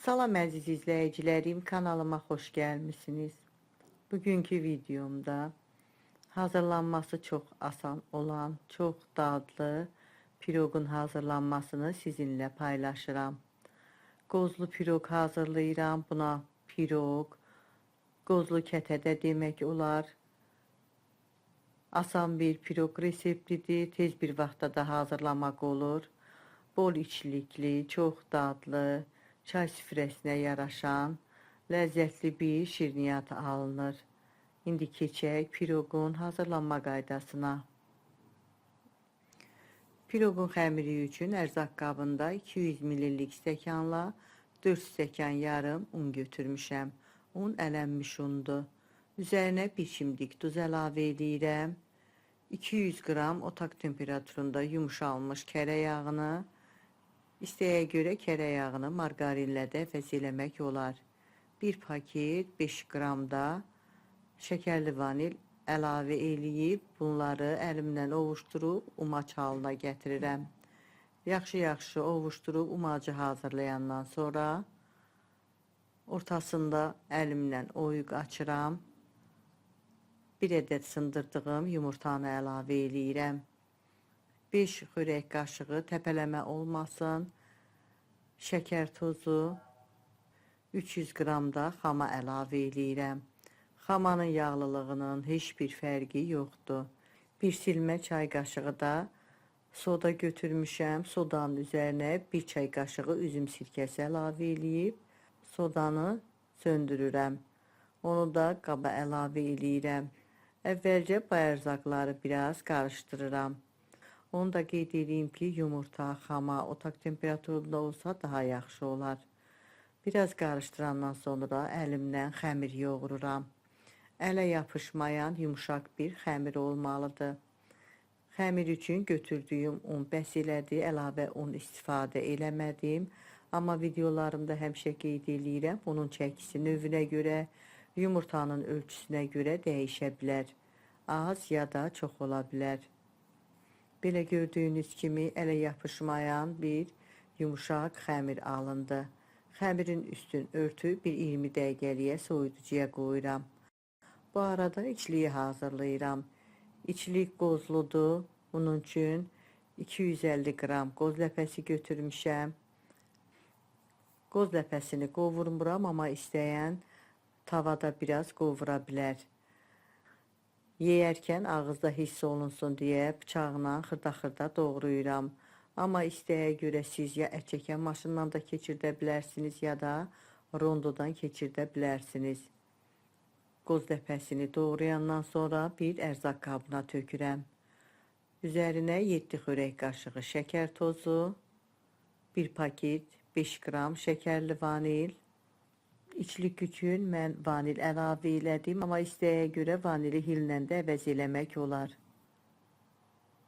Salam əziz izləyicilərim, kanalıma xoş gəlmisiniz. Bugünkü videomda hazırlanması çox asan olan, çox dadlı piroqun hazırlanmasını sizinlə paylaşıram. Qozlu piroq hazırlayıram. Buna piroq, qozlu kətədə demək olar. Asan bir piroq reseptidir. Tez bir vaxtda da hazırlamaq olur. Bol içlikli, çox dadlı, çay süfrəsinə yaraşan ləzzətli bir şirniyyat alınır. İndi keçək piroqun hazırlanma qaydasına. Piroqun xəmiri üçün ərzaq qabında 200 ml stəkanla 4 stəkan yarım un götürmüşəm. Un ələnmiş undur. Üzərinə bir çimdik duz əlavə eləyirəm. 200 qram otaq temperaturunda yumşalmış kərə yağını, İstəyə görə kərə yağını marqarinlə də əvəz eləmək olar. Bir paket 5 qram da şəkərli vanil əlavə eləyib bunları əlimlə ovuşdurub umaç halına gətirirəm. Yaxşı-yaxşı ovuşdurub umacı hazırlayandan sonra ortasında əlimlə oyuq açıram. Bir ədəd sındırdığım yumurtanı əlavə eləyirəm. 5 xörək qaşığı təpələmə olmasın. Şəkər tozu, 300 qram da xama əlavə eləyirəm. Xamanın yağlılığının heç bir fərqi yoxdur. Bir silmə çay qaşığı da soda götürmüşəm. Sodanın üzərinə bir çay qaşığı üzüm sirkəsi əlavə eləyib sodanı söndürürəm. Onu da qaba əlavə eləyirəm. Əvvəlcə bu ərzaqları biraz qarışdırıram. Onu da qeyd edeyim ki, yumurta, xama otaq temperaturunda olsa daha yaxşı olar. Biraz qarışdırandan sonra əlimlə xəmir yoğururam. Ələ yapışmayan yumşaq bir xəmir olmalıdır. Xəmir üçün götürdüyüm un bəs elədi, əlavə un istifadə eləmədim. Amma videolarımda həmişə qeyd eləyirəm, bunun çəkisi növünə görə, yumurtanın ölçüsünə görə dəyişə bilər. Az ya da çox ola bilər. Belə gördüyünüz kimi ələ yapışmayan bir yumuşaq xəmir alındı. Xəmirin üstün örtüb bir 20 dəqiqəliyə soyuducuya qoyuram. Bu arada içliyi hazırlayıram. İçlik qozludur. Bunun üçün 250 qram qoz ləpəsi götürmüşəm. Qoz ləpəsini qovurmuram, amma istəyən tavada biraz qovura bilər. Yeyərkən ağızda hiss olunsun deyə bıçaqla xırda-xırda doğrayıram. Amma istəyə görə siz ya ət çəkən maşından da keçirdə bilərsiniz, ya da rondodan keçirdə bilərsiniz. Qoz ləpəsini doğrayandan sonra bir ərzaq qabına tökürəm. Üzərinə 7 xörək qaşığı şəkər tozu, bir paket 5 qram şəkərli vanil. İçlik üçün mən vanil əlavə elədim, amma istəyə görə vanili hillə də əvəz eləmək olar.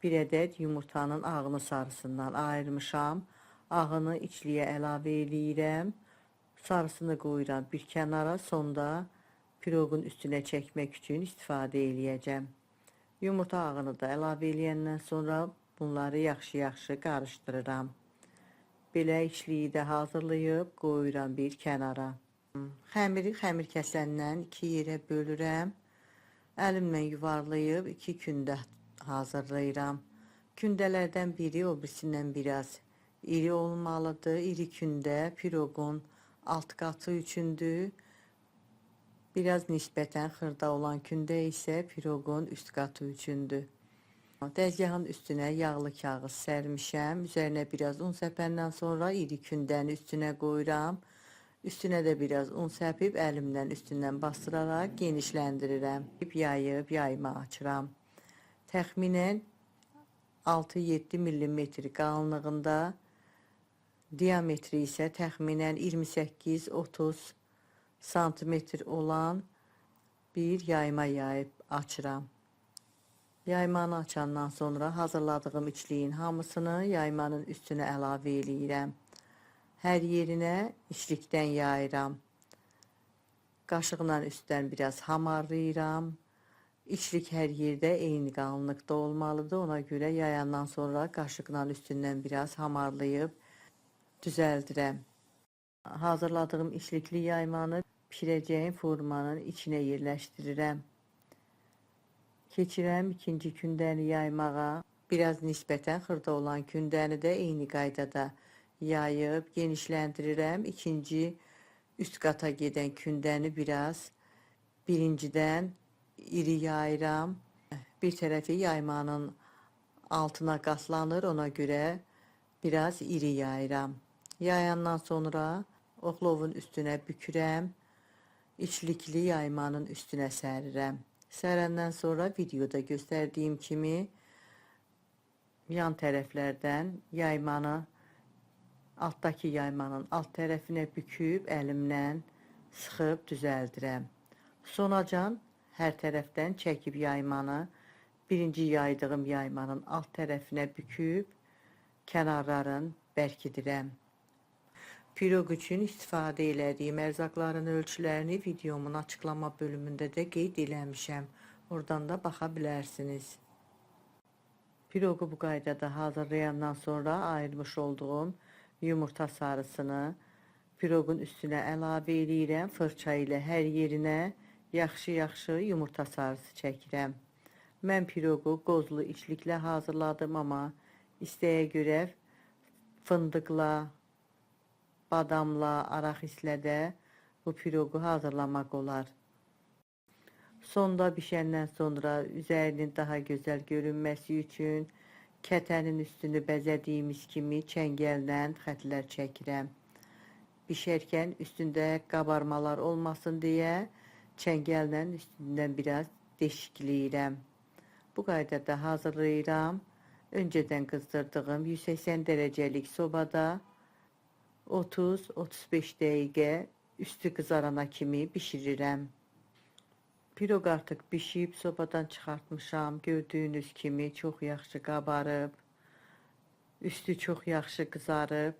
Bir ədəd yumurtanın ağını sarısından ayırmışam. Ağını içliyə əlavə eləyirəm. Sarısını qoyuram bir kənara, sonda piroqun üstünə çəkmək üçün istifadə eləyəcəm. Yumurta ağını da əlavə eləyəndən sonra bunları yaxşı-yaxşı qarışdırıram. Belə içliyi də hazırlayıb qoyuram bir kənara. Xəmiri xəmir kəsəndən iki yerə bölürəm. Əlimlə yuvarlayıb iki kündə hazırlayıram. Kündələrdən biri o birisindən biraz iri olmalıdır. İri kündə piroqun alt qatı üçündür. Biraz nisbətən xırda olan kündə isə piroqun üst qatı üçündür. Dəzgahın üstünə yağlı kağız sərmişəm. Üzərinə biraz un səpəndən sonra iri kündəni üstünə qoyuram. Üstünə də biraz un səpib əlimlə üstündən bastıraraq genişləndirirəm. Yayıb yayma açıram. Təxminən 6-7 millimetr qalınlığında, diametri isə təxminən 28-30 santimetr olan bir yayma yayıb açıram. Yaymanı açandan sonra hazırladığım içliyin hamısını yaymanın üstünə əlavə eləyirəm. Hər yerinə içlikdən yayıram. Qaşıqla üstdən biraz hamarlayıram. İçlik hər yerdə eyni qalınlıqda olmalıdır. Ona görə yayandan sonra qaşıqla üstündən biraz hamarlayıb düzəldirəm. Hazırladığım içlikli yaymanı bişirəcəyim formanın içinə yerləşdirirəm. Keçirəm ikinci kündəni yaymağa. Biraz nisbətən xırda olan kündəni də eyni qaydada yayıb genişləndirirəm. İkinci üst qata gedən kündəni biraz birincidən iri yayıram. Bir tərəfi yaymanın altına qatlanır, ona görə biraz iri yayıram. Yayandan sonra oxlovun üstünə bükürəm. İçlikli yaymanın üstünə sərirəm. Sərəndən sonra videoda göstərdiyim kimi yan tərəflərdən yaymanı altdakı yaymanın alt tərəfinə büküb əlimlə sıxıb düzəldirəm. Sonacan hər tərəfdən çəkib yaymanı birinci yaydığım yaymanın alt tərəfinə büküb kənarlarını bərkidirəm. Piroq üçün istifadə elədiyim ərzaqların ölçülərini videomun açıqlama bölümündə də qeyd eləmişəm. Oradan da baxa bilərsiniz. Piroqu bu qaydada hazırlayandan sonra ayırmış olduğum yumurta sarısını piroqun üstünə əlavə eləyirəm. Fırça ilə hər yerinə yaxşı-yaxşı yumurta sarısı çəkirəm. Mən piroqu qozlu içliklə hazırladım, amma istəyə görə fındıqla, badamla, araxislə də bu piroqu hazırlamaq olar. Sonda bişəndən sonra üzərinin daha gözəl görünməsi üçün kətənin üstünü bəzədiyimiz kimi çəngəllə xətlər çəkirəm. Bişərkən üstündə qabarmalar olmasın deyə çəngəllə üstündən biraz deşikləyirəm. Bu qaydada hazırlayıram. Öncədən qızdırdığım 180 dərəcəlik sobada 30-35 dəqiqə üstü qızarana kimi bişirirəm. Piroq artıq bişib, sobadan çıxartmışam. Gördüyünüz kimi çox yaxşı qabarıb, üstü çox yaxşı qızarıb.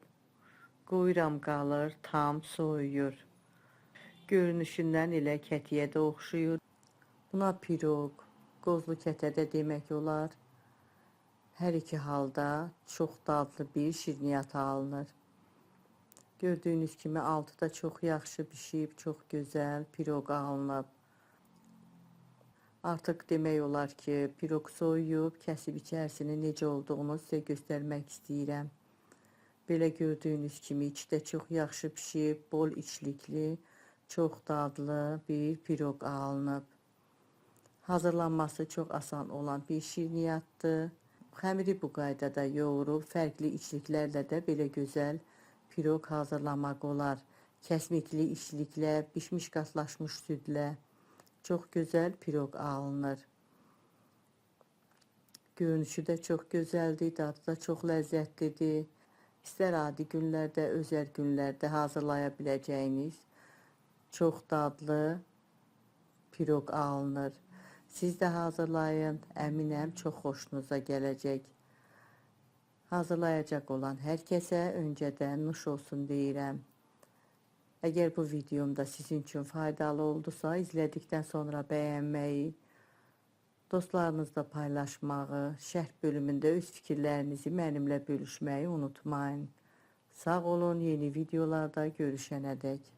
Qoyuram qalır, tam soyuyur. Görünüşündən elə kətiyə də oxşuyur. Buna piroq, qozlu kətə də demək olar. Hər iki halda çox dadlı bir şirniyyat alınır. Gördüyünüz kimi altı da çox yaxşı bişib, çox gözəl piroq alınıb. Artıq demək olar ki, piroq soyuyub, kəsib içərisini necə olduğunu sizə göstərmək istəyirəm. Belə gördüyünüz kimi içi də çox yaxşı bişib, bol içlikli, çox dadlı bir piroq alınıb. Hazırlanması çox asan olan bir şirniyyatdır. Xəmiri bu qaydada yoğurub, fərqli içliklərlə də belə gözəl piroq hazırlamaq olar. Kəsmikli içliklə, bişmiş qatlaşmış südlə çox gözəl piroq alınır. Görünüşü də çox gözəldir, dadı da çox ləzzətlidir. İstər adi günlərdə, özəl günlərdə hazırlaya biləcəyiniz çox dadlı piroq alınır. Siz də hazırlayın, əminəm çox xoşunuza gələcək. Hazırlayacaq olan hər kəsə öncədən nuş olsun deyirəm. Əgər bu videom da sizin üçün faydalı oldusa, izlədikdən sonra bəyənməyi, dostlarınızla paylaşmağı, şərh bölümündə öz fikirlərinizi mənimlə bölüşməyi unutmayın. Sağ olun, yeni videolarda görüşənədək.